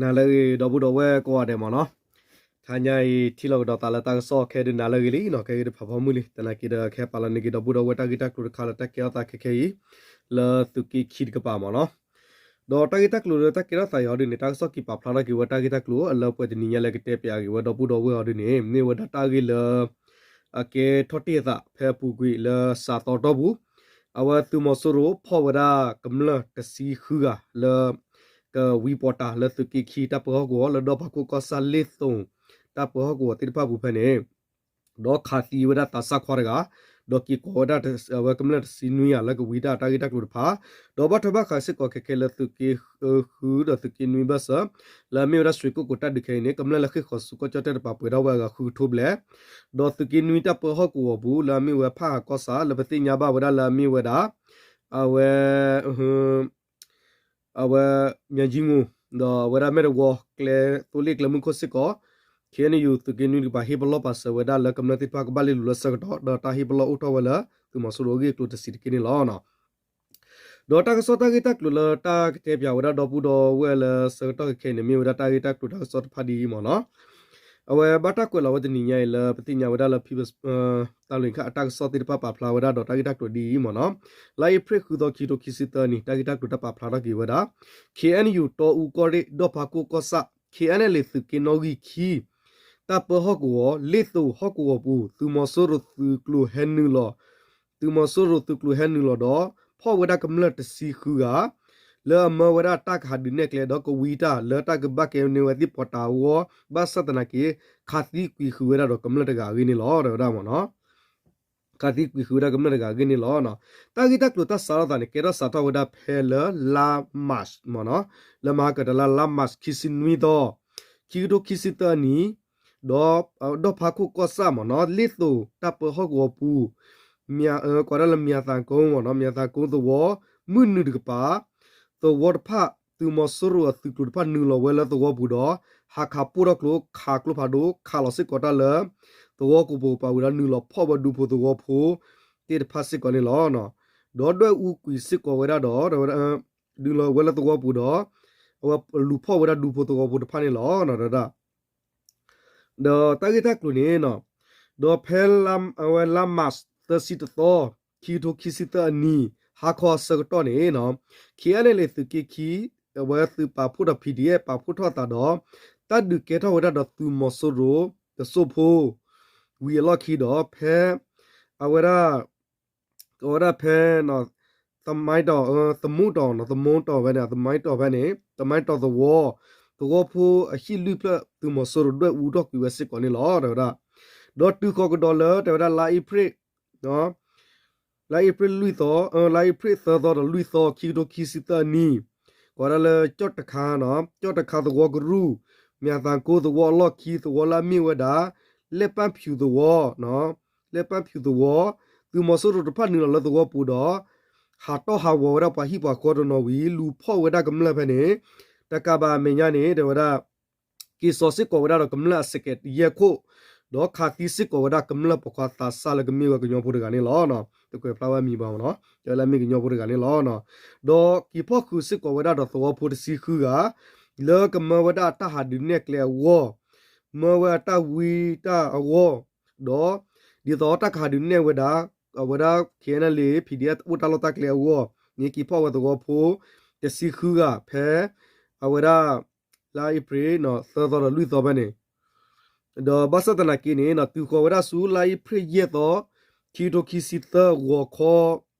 နၤလၢအဂ့ၤ ဒီပုၢ်ဒီဝဲၢ်ကိးဂၤဒဲးမ့ၢ်နီၤ, တဟါညါအံၤ ထံၣ်လိာ်ကဒီးသးလၢတၢ်ကစီၣ်ခဲဒုးနၤလၢအဂ့ၤလံနီၤ, ခဲအံၤတဖးဖီမုၢ်လံ, သနာ်က့ဒီး ကဟဲပာ်လီၤန့ၢ်က့ၤ ဒီပုၢ်ဒီဝဲၢ်တၢ်ဂ့ၢ်တၢ်ကျိၤတခါလၢတၢ်ကဲထီၣ်သးခဲခဲအံၤ လၢသုးက့ခံတကပၤမ့ၢ်နီၤ. ဒီးတၢ်ဂ့ၢ်တၢ်ကျိၤလၢတၢ်ကဲထီၣ်သးအံၤအီၤဒ်န့ၣ် တၢ်ကစီၣ်က့ၤပာ်ဖျါထီၣ်က့ၤဝဲတၢ်ဂ့ၢ်တၢ်ကျိၤ လၢပှဲၤတနံၤညါလၢကတဲပၠးက့ၤဝဲဒီပုၢ်ဒီဝဲၢ်အီၤဒ်န့ၣ် မ့ၢ်ဝဲဒၣ်တၢ်ဂ့ၢ်လၢ အကဲထီၣ်တ့ၢ်အသးဖဲအပူၤကွံာ်လၢစးသီတီၢ်ပူၤ, အဝဲသုးမီၤစိရိၤဖီၣ်ဝဲဒၣ်ကမျၢၢ်တဆံဃုဂၤလၢ ကဝံပီၤတၢ်လၢသုးက့ခံတၢ်ပၢဟီၣ်ကဝီၤ လၢဒီဖးခိၣ်ကီၢ်ဆၣ်လ့ၣ်သိၣ်တၢ်ပၢဟီၣ်ကဝီၤသ့ၣ်တဖၣ်ပူၤဖဲန့ၣ် ဒီးခးသံဝဲဒၣ်သးစၢ်ခွါတဂၤ, ဒီးက့ၤကိးဝဲဒၣ်အဝဲကမျၢၢ်တဆံနွံဂၤလၢကဝံတၢ်တၢ်ဂ့ၢ်တၢ်ကျိၤတဖၣ်, ဒီးဘၣ်ထွဲဘၣ်ဃးစ့ၢ်ကီးခဲခဲလၢသုးက့ဃုဒီးသုးက့နွံဘၢၣ်စၢၤ လၢအမ့ၢ်ဝဲဒၣ်ရွှ့ကိၣ်ကိးတၢ်ဒုးခဲအံၤန့ၣ် ကမျၢၢ်လၢဃ့ၢ်ဃီၤဆူကီၢ်ကၠီၣ်တဲၣ်တကပၤပှဲၤထီၣ်ဝဲအဂၤဃုကထိဘျဲၣ်, ဒီးသုးက့နွံတၢ်ပၢဟီၣ်ကဝီၤပူၤ လၢအမ့ၢ်ဝဲဖၣ်ဟးကီၢ်ဆၣ် လၢပသ့ၣ်ညါဘၣ်ဝဲဒၣ်လၢအမ့ၢ်ဝဲဒၣ် အဝဲ အဝဲ မၠဲကၠံငူၣ် ဒီးအဝဲဒၣ်မဲၢ်တဝီကျဲသိလ့ၣ်ကျဲမုၢ်ခိၣ်စ့ၢ်ကီး ခ့ၣ်အဲၣ်ယူၣ် သုးက့နွံတကပၤ ဟ့ၣ်ပလီၢ်ပာ်စၢၤဝဲဒၣ်လၢကမျၢၢ်သ့ၣ်တဖၣ်ကဘၣ်လဲၤလူၤလၢဆၢကတီၢ် ဒီးတၢ်ဟ့ၣ်ပလီၢ်အိၣ်ထီၣ်ဝဲလၢ သုးမီၤစိရိၤအဂ့ၢ်အကျိၤတဆံးတက့ၢ်န့ၣ်လီၤ. ဒီးတၢ်ကစီၣ်တၢ်ဂ့ၢ်တၢ်ကျိၤလၢတၢ်ကတဲပၠးဝဲဒၣ်ဒီပုၢ်ဒီဝဲၢ်လၢဆၢကတီၢ်ခဲခဲအံၤန့ၣ် မ့ၢ်ဝဲဒၣ်တၢ်ဂ့ၢ်တၢ်ကျိၤတၢ်ကစီၣ်တဖၣ်ဒ်အံၤမ့ၢ်နီၤ. အဝဲဘၣ်တၢ်ကွဲးလီၤဝဲတနံၤညါအံၤလၢပသ့ၣ်ညါဝဲဒၣ်လၢ ဖံ တၢ်လီၢ်ခါအတၢ်ကစီၣ်သ့ၣ်တဖၣ်ပာ်ဖျါဝဲဒၣ်ဒီးတၢ်ဂ့ၢ်တၢ်ကျိၤဒ်အံၤမ့ၢ်နီၤ. လါအ့ဖြ့ၣ်ဃုသီ ခံကထိခံဆံသၢနံၣ် တၢ်ဂ့ၢ်တၢ်ကျိၤတၢ်ပာ်ဖျါထီၣ်က့ၤဝဲဒၣ် ခ့ၣ်အဲၣ်ယူၣ် တီအူကီၢ်ရ့ၣ် ဒီဖးခိၣ်ကီၢ်ဆၣ် ခ့ၣ်အဲၣ်အဲၣ်လ့ၣ် သုးက့နီၣ်ဂံၢ်ခံ တၢ်ပၢဟီၣ်ကဝီၤ လ့ၣ်သိၣ်ဟီၣ်ကဝီၤပူၤ သုးမီၤစိရိၤသုးကျိၤဟဲနုာ်လီၤ သုးမီၤစိရိၤသုးကျိၤဟဲနုာ်လီၤဒီး ဖီၣ်ဝဲဒၣ်ကမျၢၢ်တဆံဃုဂၤ လၢအမၢဝဲဒၣ်တၢ်ကဟးဒုးနဲၣ်ကျဲဒီးကဝံတၢ်လၢတၢ်ကဘၣ်ကဲန့ၢ်ဝဲသ့ၣ်ပှၤတၢ်အဂီၢ် ဘၣ်ဆၣ်သနာ်က့ ခးသံကွံာ်ဃုာ်ဝဲဒၣ်ဒီးကမျၢၢ်တဂၤအဂ့ၢ်န့ၣ်လီၤ တဲဝဲဒၣ်မ့ၢ်နီၤ. ခးသံကွံာ်ဃုာ်ဝဲဒၣ်ကမျၢၢ်တဂၤအဂ့ၢ်န့ၣ်လီၤ. တၢ်ဂ့ၢ်တၢ်ကျိၤတၢ်စးထီၣ်သးန့ၣ် ကဲထီၣ်စးထီၣ်ဝဲဒၣ်ဖဲလၢလါ March မ့ၢ်နီၤ, လၢမဟါကတၢၢ်လါ လါ March ခံဆံနွံသီ ခံကထိခံဆံသၢနံၣ် ဒီး ဒီဖးခိၣ်ကီၢ်ဆၣ်မ့ၢ်နီၤ လ့ၣ်သိၣ်တၢ်ပၢဟီၣ်ကဝီၤပူၤ ကိးဒၣ်လၢမၠးသးကိမ့ၢ်နီၤ မၠးသးကိသဝီ မုၢ်နုာ်တကပၤ သဝီတဖၣ် သုးမီၤစိရိၤအသုးကျိၤတဖၣ်နုာ်လီၤဝဲလၢသဝီပူၤဒီး ဟးခးပိၢ်ထီၣ်ကျိ ခးကျိဖးဒိၣ် ခးလီၤစ့ၢ်ကီးတၢ်လၢ သဝီကပိာ်ကပၤဝံၤဒီး နုာ်လီၤဖီၣ်ဝဲဒူဖိသဝီဖိ သ့ၣ်တဖၣ်စ့ၢ်ကီးန့ၣ်လီၤ. ဒီးဒွဲၣ်အူကွံာ်စ့ၢ်ကီးဝဲဒၣ်ဒီး နုာ်လီၤဝဲလၢသဝီပူၤဒီး အဝဲလူၤဖီၣ်ဝဲဒၣ်ဒူဖိသဝီဖိတဖၣ်န့ၣ်လီၤ တဲဝဲဒၣ် ဒီးတၢ်ဂ့ၢ်တၢ်ကျိၤန့ၣ် ဒီးဖဲအဝဲလါ March သၢဆံတသီ ခံကထိခံဆံသၢအနံၤ ဟါခီအဆၢကတီၢ်န့ၣ် ခ့ၣ်အဲၣ်အဲၣ်လ့ၣ်သုးက့ခံ အဝဲသုးပာ်ဖှိၣ်ဒီး P D F ပာ်ဖှိၣ်ထီၣ်သးဒီး တၢ်ဒုးကဲထီၣ်ဝဲဒၣ်ဒီးသုးမီၤစိရိၤ တစိၢ်ဖိ ဝံၤအလီၢ်ခံဒီး ဖဲ အဝဲဒၣ် အဝဲဒၣ်ဖဲ သမါတီၢ် သမူတီၢ် သမူတီၢ်ဖဲန့ၣ် သမါတီၢ်ဖဲန့ၣ် သမါတီၢ်သဝီ သဝီဖိအဟံၣ်လွံၢ်ဖျၢၣ် သုးမီၤစိရိၤဒွဲၣ်အူထီၣ်ကွံာ်ဝဲစ့ၢ်ကီးန့ၣ်လီၤ တဲဝဲဒၣ်. ဒီးတုၤဃီၤကဒီးလၢ တဲဝဲဒၣ် လါအ့ဖြ့ၣ် လါအ့ဖြ့ၣ်လွံၢ်သီ လါအ့ဖြ့ၣ်သၢသီဒီးလွံၢ်သီ ခံကထိခံဆံသၢနံၣ် ကိးဒၣ်လၢ ကၠီၣ်တခါ ကၠီၣ်တခါသဝီကရူၢ် မၠးသးကိသဝီအလီၢ်ခံ သဝီလၢအမ့ၢ်ဝဲဒၣ် လဲၣ်ပၣ်ဖၠူးသဝီ လဲၣ်ပၣ်ဖၠူးသဝီ သုးမီၤစိရိၤတဖၣ်နုာ်လီၤလၢသဝီပူၤဒီး ဟးတီၢ်ဟးဂီၤဝဲဒၣ်ပှၤဟံၣ်ပှၤဃီတနီၤဝံၤ လူၤဖီၣ်ဝဲဒၣ်ကမျၢၢ်ဖဲန့ၣ် တကးဘၣ်အမဲာ်ညါန့ၣ် တဲဝဲဒၣ် က့ၤစိာ်စ့ၢ်ကီးဝဲဒၣ်ဒီးကမျၢၢ်အစကဲးယဲၢ်ခိၣ် ဒီးခးသံစ့ၢ်ကီးဝဲဒၣ်ကမျၢၢ်ပိာ်ခွါသးစၢ်လၢကမ့ၢ်ဝဲကညီဖိတဂၤန့ၣ်လီၤ. တကွဲးဖျါဝဲအမံၤဘၣ်မ့ၢ်နီၤ တဲဝဲလၢအမ့ၢ်ကညီဖိတဂၤန့ၣ်လီၤ. ဒီးက့ၤဖီၣ်ဃုာ်စ့ၢ်ကီးဝဲဒၣ်ဒီးသဝီဖိတဆံဃုဂၤ လၢကမၢဝဲဒၣ်အတၢ်ဟးဒုးနဲၣ်ကျဲအဂီၢ် မၢဝဲအတၢ်ဝံတၢ်အဂီၢ် ဒီး ဒ်သိးတၢ်ကဟးဒုးနဲၣ်ဝဲဒၣ် အဝဲဒၣ် K N L A P D F အိၣ်တၢ်လီၢ်တၢ်ကျဲအဂီၢ် န့ၣ်က့ၤဖီၣ်ဝဲသဝီဖိ တဆံဃုဂၤဖဲ အဝဲဒၣ် လါအ့ဖြ့ၣ် သၢသီဒီးလွံၢ်သီဖဲန့ၣ် ဒီးဘၣ်ဆၣ်သနာ်က့န့ၣ် တုၤဃီၤဝဲဒၣ်ဆူလါအ့ဖြ့ၣ်ယဲၢ်သီ ခံကထိခံဆံသၢ ဂီၤခီ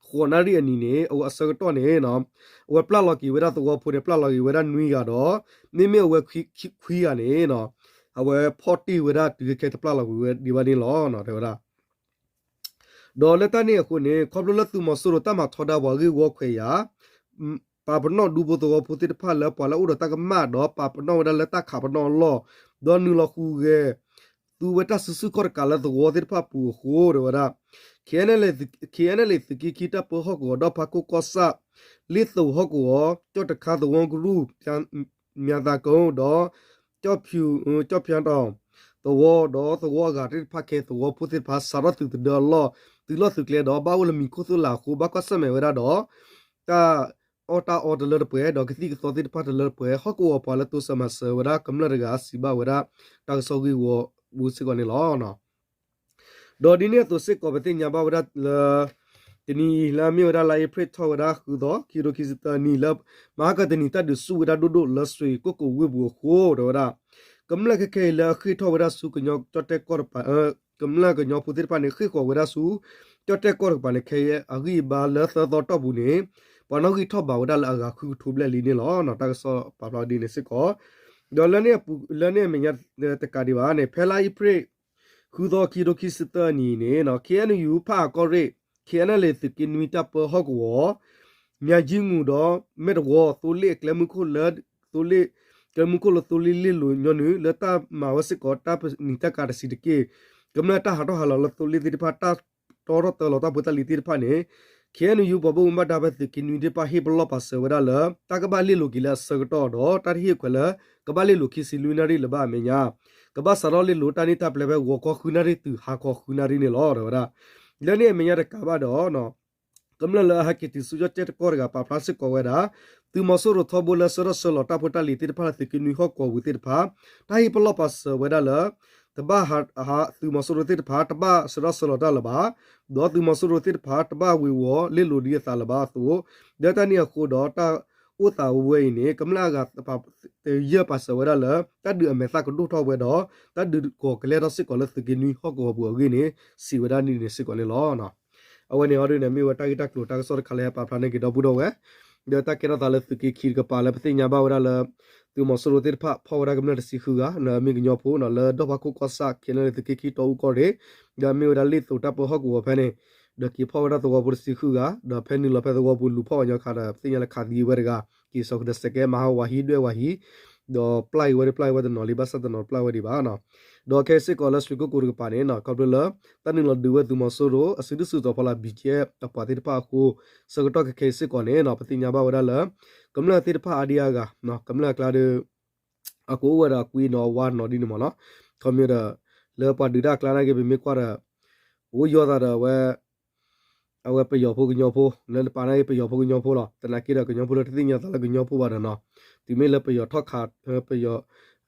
ဃိးနၣ်ရံၣ်အနံၤန့ၣ် အဝဲအဆၢကတီၢ်န့ၣ် အဝဲပျၢ်လီၤက့ၤဝဲဒၣ်သဝီဖိန့ၣ် ပျၢ်လီၤက့ၤဝဲဒၣ်နွံဂၤဒီး မ့မ့ၢ်အဝဲခွံဂၤန့ၣ် အဝဲဖီၣ်တ့ၢ်ဝဲဒၣ်တုၤခဲခဲတပျၢ်လီၤက့ၤဝဲဒၣ်န့ၣ်လီၤ တဲဝဲဒၣ် ဒီးလၢတၢ်န့ၣ်အဃိန့ၣ် ခီဖျိလၢသုးမီၤစိရိၤတၢ်မၤထီဒါပှၤဂ့ၢ်ဝီခွဲးယာ် ပာ်ပနီၣ်ဒူဖိသဝီဖိသ့ၣ်တဖၣ်လၢပှၤလၢအိၣ်ဒီးတၢ်ကမၣ်ဒီး ပာ်ပနီၣ်ဝဲဒၣ်လၢတၢ်ခးပနီၣ်အလီၢ် ဒီးနုာ်လီၤဟူးဂဲၤ သူဝဲတၢ်စုဆူၣ်ခီၣ်တကးလၢသဝီသ့ၣ်တဖၣ်ပူၤအဃိ တဲဝဲဒၣ် K N L A K N L A သုးက့ခံတၢ်ပၢဟီၣ်ကဝီၤ ဒီဖးခိၣ်ကီၢ်ဆၣ် လ့ၣ်သိးဟီၣ်ကဝီၤ ကၠီၣ်တခါသဝီကရူၢ် မၠးသးကိဒီး ကၠီၣ်ဖၠၣ်တီၣ် သဝီ ဒီးသဝီအဂၤသ့ၣ်တဖၣ်ခဲ သဝီဖိသ့ၣ်တဖၣ် စးထီၣ်သုးသဒၢအလီၢ် သုးလီၢ်သုးကျဲဒီး ဘၣ်အိၣ်လၢမံၤခိၣ်သိၣ်လာ်အဃိ ဘၣ်ကွၢ်ဆၢၣ်မဲာ်ဝဲဒၣ်ဒီး တၢ် အီၣ်တၢ်အီတလၢတပှဲၤ ဒီးကသံၣ်ကသီသ့ၣ်တဖၣ်တလၢတပှဲၤ ဟီၣ်ကဝီၤပှၤလၢတိစၢၤမၤစၢၤဝဲဒၣ်ကမျၢၢ်တဂၤစံးဘၣ်ဝဲဒၣ် တၢ်ကစီၣ်ဂ့ၢ်ဝီပူၤစ့ၢ်ကီးန့ၣ်လီၤ. ဒီးဒ်န့ၣ်အသိးစ့ၢ်ကီး ပသ့ၣ်ညါဘၣ်ဝဲဒၣ်လၢ တနံၤအံၤလၢအမ့ၢ်ဝဲဒၣ်လါအ့ဖြ့ၣ်ထီၣ်ဝဲဒၣ်ဃုသီ ခံကထိခံဆံသၢနံၣ်လၢ မဟါကတနံၤတၢ်ဒုးဆူၣ်ဝဲဒၣ်ဒိၣ်ဒိၣ်လၢစွ့ၣ်ကိၣ်ကိၣ်ဝ့ၢ်ပူၤအဃိ တဲဝဲဒၣ် ကမျၢၢ်ခဲခဲအံၤလၢအဃ့ၢ်ထီၣ်ဝဲဒၣ်ဆူကညီကၠီၣ်တဲၣ်ကီၢ်တကပၤ ကမျၢၢ်ကညီဖိသ့ၣ်တဖၣ်န့ၣ် ဃ့ၢ်ဃီၤဝဲဒၣ်ဆူ ကၠီၣ်တဲၣ်ကီၢ်တကပၤန့ၣ် ခဲအံၤအဂံၢ်အဘါလၢသၢသီတီၢ်ပူၤန့ၣ် ပှၤနီၣ်ဂံၢ်ထီၣ်ဘးဝဲဒၣ်လၢအဂၤဃုကထိဘျဲၣ်လံန့ၣ်လီၤ. တၢ်ကစီၣ်ပာ်ဖျါဝဲဒ်န့ၣ်စ့ၢ်ကီး ဒီးလၢန့ၣ်အပူၤ လၢန့ၣ်အမဲာ်ညါတကးဒံးဘၣ်န့ၣ် ဖဲလါအ့ဖြ့ၣ် ဃုသီခံကထိခံဆံသၢနံၣ်န့ၣ် KNU ဖၣ်အကီၢ်ရ့ၣ် KNLA သုးက့နွံတၢ်ပၢဟီၣ်ကဝီၤ မၠါကၠံမူၤဒီး မဲၢ်တဝီ သိလ့ၣ်အကျဲမုၢ်ခိၣ်လၢ သိလ့ၣ် ကျဲမုၢ်ခိၣ်လၢသိလ့ၣ်လီၤညီနုၢ် လၢတၢ်မၤဝဲစ့ၢ်ကီးတၢ်ပနံာ်တၢ်ကၤတဆံးတက့ၢ် ကမျၢၢ်တၢ်ဟးထီၣ်ဟးလီၤလၢသိလ့ၣ်သ့ၣ်တဖၣ် တၢ်တီထီၣ်တၢလီၤတၢ်ဖိတၢ်လံၤသ့ၣ်တဖၣ်န့ၣ် KNU ပှၤဘၣ်မူဘၣ်ဒါဖဲသုးက့နွံသ့ၣ်တဖၣ် ဟ့ၣ်ပလီၢ်ပာ်စၢၤဝဲဒၣ်လၢ တၢ်ကဘၣ်လ့ၣ်လိၤက့ၤလၢအဆၢကတီၢ်ဒီး တၢ်တဟ့ၣ်ခွဲးလၢ ကဘၣ်လ့ၣ်လိၤခံဆံလွံၢ်နၣ်ရံၣ်လၢၤဘၣ်အမဲာ်ညါ ကဘၣ်စးထီၣ်လ့ၣ်လိၤတၢ်န့ၢ်တၢ်ပျဲဖဲဂီၤခီဃုနၣ်ရံၣ်တုၤဟါခီဃုနၣ်ရံၣ်န့ၣ်လီၤ တဲဝဲဒၣ် လၢန့ၣ်အမဲာ်ညါတကးဘၣ်ဒီး ကမျၢၢ်လၢအဟဲက့ၤတုၤဆူကၠီၣ်တဲၣ်ကီၢ်တကပၤဖျါစ့ၢ်ကီးဝဲဒၣ် သုးမီၤစိရိၤထီဘိလၢဆှၢထီၣ်ဆှၢလီၤတၢ်ဖိတၢ်လံၤသ့ၣ်တဖၣ်လၢသုးက့နွံဟီၣ်ကဝီၤပူၤသ့ၣ်တဖၣ် တၢ်ဟ့ၣ်ပလီၢ်ပာ်စၢၤဝဲဒၣ်လၢ တဘၣ်ဟး သုးမီၤစိရိၤသ့ၣ်တဖၣ် တဘၣ်ဆှၢထီၣ်ဆှၢလီၤတၢ်လၢၤဘၣ် ဒီးသုးမီၤစိရိၤသ့ၣ်တဖၣ် တဘၣ်ဝ့ၤဝီၤလ့ၣ်လိၤဒ်အသးလၢၤဘၣ်အသိး လၢတၢ်န့ၣ်အဃိဒီးတၢ်အိၣ်သးဝဲအံၤန့ၣ် ကမျၢၢ်အဂၤ တယၢၢ်ပာ်စၢၤဝဲဒၣ်လၢ တၢ်ဒုးအမဲာ်သၣ်ကဒိၣ်ထီၣ်ဝဲဒီး တၢ်ဒုးကီၤကလဲထီၣ်စ့ၢ်ကီးလၢသုးက့နွံဟီၣ်ကဝီၤပူၤအဂ့ၢ်န့ၣ် စံးဝဲဒၣ်န့ၣ်စ့ၢ်ကီးန့ၣ်လီၤ. အဝဲန့ၣ်အီၤဒ်န့ၣ် မ့ၢ်ဝဲတၢ်ဂ့ၢ်တၢ်ကျိၤတၢ်ကစီၣ်တခါလၢဟဲပာ်ဖျါန့ၢ်က့ၤဒီပုၢ်ဒီဝဲၢ် ဒီးတၢ်ကဲထီၣ်သးလၢသုးက့ခံတကပၤလၢပသ့ၣ်ညါဘၣ်ဝဲဒၣ်လၢ သုးမီၤစိရိၤသ့ၣ်တဖၣ်ဖီၣ်ဝဲဒၣ်ကမျၢၢ်တဆံဃုဂၤ လၢအမ့ၢ်ကညီဖိနီၤ လၢဒီၣ်ဖးခိၣ်ကီၢ်ဆၣ် ခဲလၢာ်လၢသုးက့ခံတီအူကီၢ်ရ့ၣ် ဒီးမ့ၢ်ဝဲဒၣ်လ့ၣ်သိးတၢ်ပၢဟီၣ်ကဝီၤဖဲန့ၣ် ဒီးက့ၤဖီၣ်ဝဲဒၣ်သဝီဖိတဆံဃုဂၤ ဒီးဖဲနုာ်လီၤဖဲသဝီပူၤလူၤဖီၣ်ပှၤညီခါဒီး ပသ့ၣ်ညါလၢခးသံဝဲတဂၤ က့ၤစိာ်ဃုာ်ဒီးစဲးကဲမၤဟးဝၤဟံးဒွဲၣ်ဝၤဟံး ဒီးပျၢ်အံၤဝဲဒၣ်ပျၢ်အံၤဝဲတနီၤလံ ဘၣ်ဆၣ်တနီၤပျၢ်ဝဲဒံးဘၣ်နီၤ ဒီးခဲအံၤစ့ၢ်ကီးလၢစွ့ၣ်ကိၣ်ကိၣ်တကပၤန့ၣ်နီၤ ခီဖျိလၢ တၢ်နုာ်လီၤဒုးဝဲသုးမီၤစိရိၤ အစုဒုၣ်စုတီၤဖီလာ် ဘံၣ်ကဲ အပှၤသ့ၣ်တဖၣ်အဃိ ဆၢကတီၢ်ခဲခဲအံၤစ့ၢ်ကီးန့ၣ်နီၤ ပသ့ၣ်ညါဘၣ်ဝဲဒၣ်လၢ ကမျၢၢ်သ့ၣ်တဖၣ်အါဒံအါဂၤ ကမျၢၢ်အကျါဒီး အကအိၣ်ဝဲဒီးအကွံနီၤအဝါနီၤဒ်န့ၣ်မ့ၢ်နီၤ ခီဖျိဒီး လၢပှၤဒုးတၢ်အကျါနာ်က့ ပမ့ၢ်ကွၢ်ဒီး အိၣ်ယီၤသးဒီးအဝဲ အဝဲပယီၤဖိကညီဖိ လၢနပာ်နာ်က့ပယီၤဖိကညီဖိလီၤ သနာ်က့ဒီးကညီဖိလၢတသ့ၣ်ညါသးလၢကညီဖိဘၣ်ဒီးနီၤ တုၤမ့ၢ်လၢပယီၤထီၣ်ခး ပယီၤ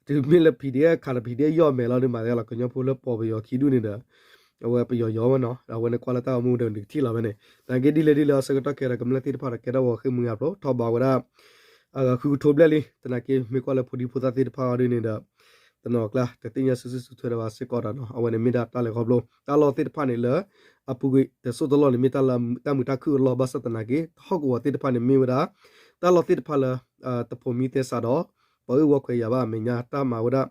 တုၤမ့ၢ်လၢ PDF ခးဒီး PDF ယီၢ်မဲာ်လီၤဒ်မးသ့လီၤ ကညီဖိလၢပိာ်ပယီၤခံဒူၣ်န့ၣ်ဒီး အဝဲပယီၤယီၢ်ဝဲနီၤ အဝဲန့ၣ်ကွၢ်လၢတၢ်အိၣ်မူဒီးနကထံၣ်လီၤဝဲန့ၣ် သနာ်က့ဒ်လဲၣ်ဒ်လဲၣ်အဆၢကတီၢ်ခဲဒီးကမျၢၢ်သ့ၣ်တဖၣ်ဒီးကဲထီၣ်ဝဲဃ့ၢ်မှံဟးဖျိး ထီၣ်ဘးဝဲဒၣ် အဂၤဃုကထိဘျဲၣ်လံ သနာ်က့မ့ၢ်ကွၢ်လၢဖိဒံဖိသၣ်သ့ၣ်တဖၣ်အီၤဒ်န့ၣ်ဒီး တနီၤကျါ တသ့ၣ်ညါစုစုစုထွဲဒီးဘၣ်စ့ၢ်ကီးဒီးနီၤ အဝဲန့ၣ်မ့ၢ်ဒၣ်တၢ်လဲၤခီဖျိ တၢ်လီၢ်သ့ၣ်တဖၣ်န့ၣ်လၢ အပူၤကွံာ်တစိၢ်တလီၢ်န့ၣ် မ့ၢ်တၢ်လၢတၢ်မုာ်တၢ်ခုၣ်အလီၢ် ဘၣ်ဆၣ်သနာ်က့ ဟီၣ်ကဝီၤသ့ၣ်တဖၣ်န့ၣ် မ့ၢ်ဝဲဒၣ် တၢ်လီၢ်သ့ၣ်တဖၣ်လၢ တဖိးမံသဲစးဒီး ပှၤအၢၣ်ဝီခွဲးယာ်ဘၣ်အမဲာ်ညါ တၢ်မၤဝဲဒၣ်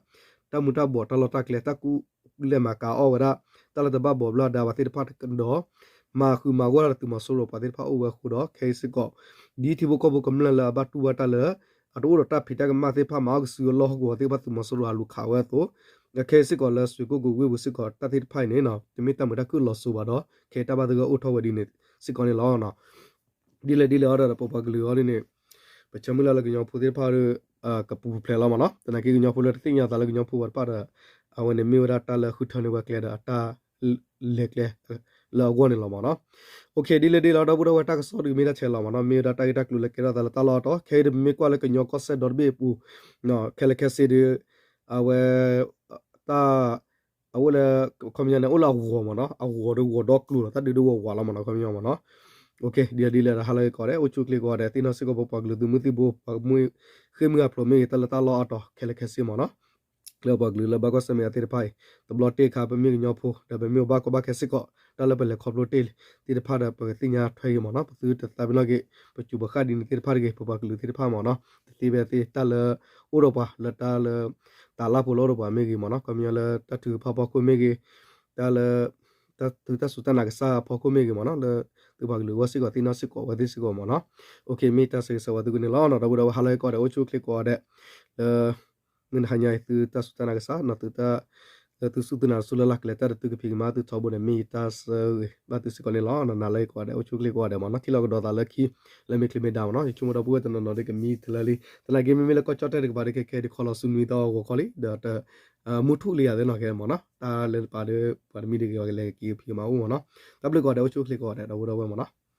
တၢ်မူၤတၢ်ဘှီးတၢ်လီၢ်တၢ်ကျဲ တၢ်ကူၣ်လဲၤမၤကၤအီၣ်ဝဲဒၣ် တၢ်လၢတဘၣ်ဘှီးဘျီဒါပှၤသ့ၣ်တဖၣ်ဒီး မၤဃုာ်မၤဂီၢ်တၢ်လၢသုးမီၤစိရိၤပှၤသ့ၣ်တဖၣ်အိၣ်ဝဲအဃိဒီး ခဲအံၤစ့ၢ်ကီး ဒ်ထံဖိကီၢ်ဖိကမျၢၢ်လၢအဘၣ်တူၢ်ဘၣ်တၢ်လၢ အတအိၣ်ဒီးတၢ်ဖံးတၢ်ကမၣ်သ့ၣ်တဖၣ် မၤအီၣ်ကစုအလီၢ်ဟီၣ်ကဝီၤသ့ၣ်တဖၣ် သုးမီၤစိရိၤအလူၤခးဝဲအသိး ခဲအံၤစ့ၢ်ကီးလၢစွ့ၣ်ကိၣ်ကိၣ်ဝ့ၢ်ပူၤစ့ၢ်ကီး တၢ်သ့ၣ်တဖၣ်အံၤန့ၣ် တမ့ၢ်တၢ်မုာ်တၢ်ခုၣ်လီၤစိၤဘၣ်ဒီး ခဲအံၤတၢ်ဘၣ်သဂၢၢ်အိၣ်ထီၣ်ဝဲဒ်န့ၣ်စ့ၢ်ကီးန့ၣ်လီၤ. ဒ်လဲၣ်ဒ်လဲၣ်အီၤဒီး ပပှၤကလုာ်အီၤဒ်န့ၣ် ပဆၢမုၢ်လၢ်လၢကညီဖိသ့ၣ်တဖၣ်ဒီး ကပူၤဖျဲးလီၤမ့ၢ်နီၤ သနာ်က့ကညီဖိလၢတသ့ၣ်ညါသးလၢကညီဖိဝဲတဖၣ်ဒီး အဝဲန့ၣ်မ့ၢ်ဝဲဒၣ်တၢ်လၢဃုထၢန့ၢ်ဝဲကျဲဒီးအတၢ်လဲၤကျဲ လၢအဂီၢ်န့ၣ်လီၤမ့ၢ်နီၤ. ဒ်လဲၣ်ဒ်လဲၣ်ဒီပုၢ်ဒီဝဲၢ်တၢ်ကစီၣ်ဒုးမ့ၢ်တၢ်ဆဲးလီၤမ့ၢ်နီၤ မ့ၢ်ဝဲဒၣ်တၢ်ဂ့ၢ်တၢ်ကျိၤလၢကဲထီၣ်သးလၢတၢ်လီၢ်အတီၢ် ခဲအံၤဒုးပမ့ၢ်ကွၢ်လၢကညီကီၢ်စဲၣ်ဒီတဘ့ၣ်အပူၤ ခဲလၢာ်ခဲဆ့ဒီး အဝဲ တၢ် အဝဲလၢ ခီပညီန့ၣ် အိၣ်လၢအဂီၤမ့ၢ်နီၤ အဂီၤဒီးဂီၤဒီကျိၤလီၤ တၢ်ဒုးဒီးဝးဝးလီၤမ့ၢ်နီၤ ခီပညီမ့ၢ်နီၤ. ဒ်လဲၣ်ဒ်လဲၣ်ဒီးဟါလၢအဂ့ၤကိးဂၤဒဲး အိၣ်ဆူၣ်အိၣ်ချ့ကိးဂၤဒဲး သ့ၣ်နီၣ်စ့ၢ်ကီးပပှၤကလုာ်သုးမုၢ်သံၣ်ဘိ ပှၤကမူၣ်ဃ့ၢ်မှံဟးဖျိးမ့ၢ်ဂ့ၤ တၢ်လၢတၢ်လီၢ်အတီၢ် ခဲလၢာ်ခဲဆ့မ့ၢ်နီၤ လၢပှၤကလုာ်လၢဘၣ်ကွၢ်ဆၢၣ်မဲာ်အသးသ့ၣ်တဖၣ်အံၤ တဘျီတ့ၢ်ခါ ပမ့ၢ်ကညီဖိ ဒီးပမ့ၢ်အိၣ်ဘၣ်ကီဘၣ်ခဲစ့ၢ်ကီး တၢ်လၢပလဲၤခီဖျိတ့ၢ်သ့ၣ်တဖၣ်ဒီး ပကသ့ၣ်ညါထွဲဂ့ၤမ့ၢ်နီၤ ပသုတသးပ့ၤနီၣ်က့ၤ ပစူးပဃၣ်ဒ်န့ၣ်သ့ၣ်တဖၣ်တဂ့ၤ ပပှၤကလုာ်သ့ၣ်တဖၣ်မ့ၢ်နီၤ တသ့ဖဲသ့ တၢ်လၢ အိၣ်ဒီးပှၤလၢတၢ်လၢ တၢ်လၢပှၤလၢအိၣ်ဒီးပှၤမ့ၢ်ဂ့ၤမ့ၢ်နီၤ ခီပညီလၢတၢ်ထုကဖၣ်ဖီခိၣ်မ့ၢ်ဂ့ၤ တၢ်လၢ တၢ်သုတၢ်စူၢ်တၢ်နာ်ကစၢ်ဖီခိၣ်မ့ၢ်ဂ့ၤမ့ၢ်နီၤ လၢသုပှၤကလုာ်အဂီၢ်စ့ၢ်ကီး သ့ၣ်နီၣ်စ့ၢ်ကီးဝဲသ့ၣ်စ့ၢ်ကီးမ့ၢ်နီၤ မ့ၢ်တၢ်ဆၢဂ့ၤဆၢဝါသုကန့ၣ်လီၤ ဒီပုၢ်ဒီဝဲၢ်ဟါလၢအဂ့ၤကိးဂၤဒဲး အိၣ်ဆူၣ်အိၣ်ချ့ကိးဂၤဒဲး လၢ မုၢ်နၤဟါညါအံၤ သုတၢ်စူၢ်တၢ်နာ်ကစၢ် သုတၢ် လၢသုစူၢ်သုနာ်တစိၢ်လၢ်လၢ်ကလဲၤတၢ်ဒီးသုကဖံးကမၤသုထီဘိန့ၣ် မ့ၢ်ယတၢ်ဆၢဂ့ၤဘၣ်သုစ့ၢ်ကီးန့ၣ်လီၤ နၤလၢအဂ့ၤကိးဂၤဒဲး အိၣ်ဆူၣ်အိၣ်ချ့ကိးဂၤဒဲးမ့ၢ်နီၤ ထံၣ်လိာ်ကဒီးသးလၢခံ လၢမ့ၢ်ချ့မ့ၢ်ဒါမ့ၢ်နီၤ ယဆိကမိၣ်ဒီပုၢ်ဝဲၢ်တနီၤနီၤဒီးကမံတလၢလံ သနာ်က့မ့မ့ၢ်လၢကီၢ်ကၠီၣ်တဲၣ်တကပၤဒီးခဲခဲဒုးခီလီၤဆူနွံသီဂီၤခီလံ ဒီးတ မုၢ်ထူၣ်လံယၤသ့ၣ်နီၤခဲမ့ၢ်နီၤ တၢ်လၢတပၤဒီး ပှၤတမံၤဒီးကလဲၤက့ၤဖံးကမၤအိၣ်မ့ၢ်နီၤ တၢ်ဘျုးကိးဂၤဒဲး အိၣ်ဆူၣ်အိၣ်ချ့ကိးဂၤဒဲး ဒီပုၢ်ဒီဝဲၢ်မ့ၢ်နီၤ